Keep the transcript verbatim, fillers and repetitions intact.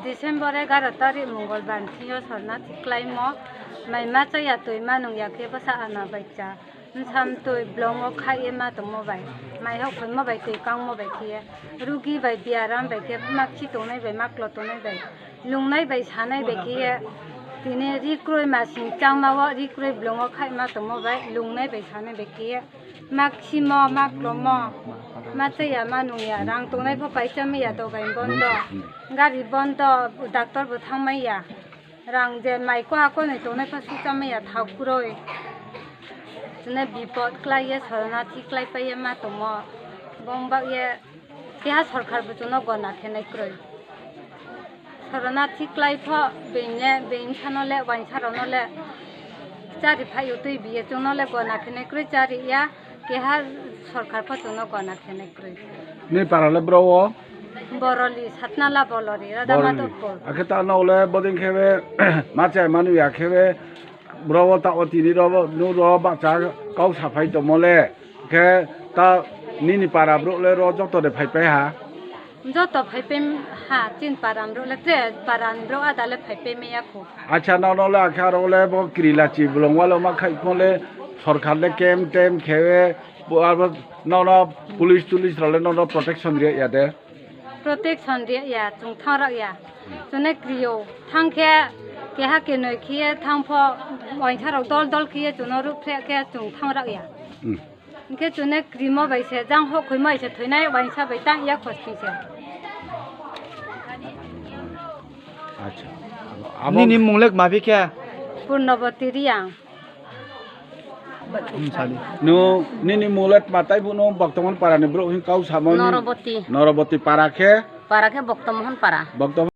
December egaro tarik Mongolbar thing yo sornathi kláimo, mai ma cha ya, toi ma nung ya khe bsa ana bai cha, bsa mtoi blong wo khaih ye ma tongmo bai, mai houhkhoimo bai, toi kangmo bai khe ye, rugi bai, biaram bai khe, makchi tongnai bai, maklo tongnai bai, lungnai bai, sanai bai khe ye, tini ri kroi masing changma wo ri kroi blong wo khaihma tongmo bai, lungnai bai, sanai bai khe ye, maksimo, maklomo, ma cha ya, ma nung ya, rang tongnai pho paichamai ya, dogan bondo, gari bondo, doctor bo thanngmai ya, rang je mai koha konoi tongnai pho suhchamai ya, thao kroi. Chini bipot klái ye, sornathi kláipai ye ma tongmo, bong baoh ye, keha sorkar bo chung no gona khe nai kroi. Sornathi klái pho being le, being bsa no le, uaingsa rao no le chári phaih yo tuibi ye chung no le gona khe nai kroi, chári ya, keha sorkar pho chung no gona khe nai kroi. Nini para le bro wo? Boroli, Satnala Boroli, Radha Madhavpur. Akhe ta no le bodei khe be, ma chá ma nung ya khe be, bro wo taoh wo tini ro, nung ro bahcha kau saphai tongmo le, khe ta nini para brouh le ro joto de phaipai ha? Joto phaipai ha, chini para brouh le, tre para ni brouh áda le phaipai mai ya kho. Acha, nono le akhe aro le bo kri lachi blong wo le ma khaih pho le, sorkar le camp tem khe, abo nono police tulis rao le nono protection ri ya de? Protection ri ya, chung thanng rag ya. Chung ne kri ou, thanng khe keha kenoi khe ye thanng pho, uaingsa rao dol dol khe ye chung no ruhphreh khe chung thanng rag ya. Hing khe chung ne krimo bai se, jang houhkhoimo bai se thoinai, uaingsa bai tang ya khosning se. Nini mung le kma phi khe? Purnoboti Reang. Nung, nini mung le kma tai phuh no Boktomohon para ni brouh hing kau samo ni? Noroboti. Noroboti para khe? Para khe Boktomohon para. Boktomohon